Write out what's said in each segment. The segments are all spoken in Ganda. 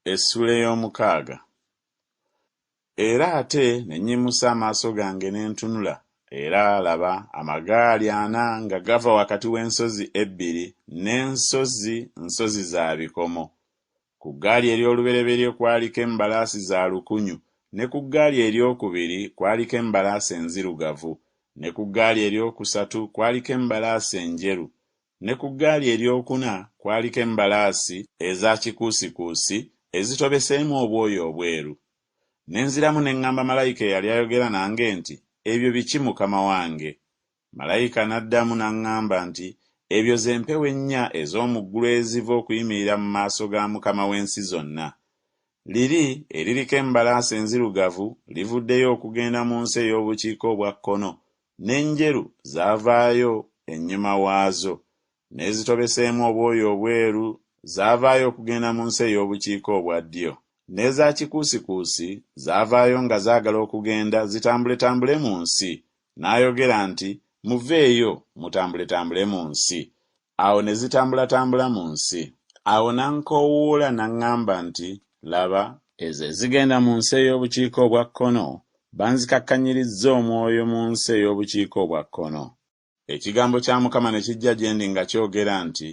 Essuula ey'omukaaga. Era ate ne nnyimusa amaaso gange ne ntunula, era, laba, amagaali ana nga gava wakati w'ensozi ebbiri, n'ensozi nsozi za bikomo. Ku ggaali ery'olubereberye kwaliko embalaasi za lukunyu, ne ku ggaali ery'okubiri kwaliko embalaasi enzirugavu, ne ku ggaali ery'okusatu kwaliko embalaasi enjeru, Ne ku ggaali ery'okuna kwaliko embalaasi eza kikuusikuusi ezitobeseemu obwoya obweru. Ne nziramu ne ŋŋamba malayika eyali ayogera nange nti, Ebyo biki mukama wange? Malayika n'addamu n'aŋŋamba nti, Ebyo ze mpewo ennya ez'omu ggulu eziva okuyimirira mu maaso ga Mukama w'ensi zonna. Liri eririko embalaasi enzirugavu livuddeyo okugenda mu nsi ey'obukiika obwa kkono, n'enjeru zaavaayo ennyuma waazo, n'ezitobeseemu obwoya obweru zaavaayo okugenda mu nsi ey'obukiika obwa ddyo, n'eza kikuusikuusi zaavaayo nga zaagala okugenda zitambuletambule mu nsi, n'ayogera nti Muveeyo, mutambuletambule mu nsi. Awo ne zitambulatambula mu nsi. Awo n'ankoowoola n'aŋŋamba nti Laba, ezo ezigenda mu nsi ey'obukiika obwa kkono banzikakkanyirizza omwoyo mu nsi ey'obukiika obwa kkono. Ekigambo kya Mukama ne kijja gye ndi nga kyogera nti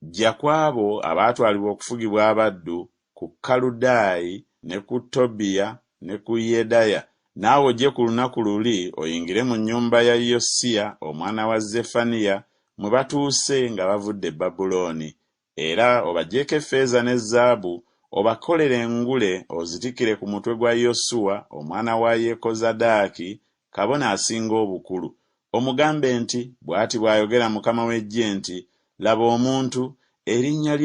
Ggya ku abo abaatwalibwa okufugibwa abaddu, ku Kaludaayi, ne ku Tobiya, ne ku Yedaya, naawe ojje ku lunaku luli oyingire mu nnyumba ya Yosiya omwana wa Zeffaniya mwe batuuse nga bavudde e Babulooni, era obaggyeko effeeza ne zaabu, obakolere engule ozitikkire ku mutwe gwa Yosuwa omwana wa Yekozadaaki kabona asinga obukulu, omugambe nti, 'Bw'ati bw'ayogera Mukama w'eggye nti, Laba omuntu, erinnya lye.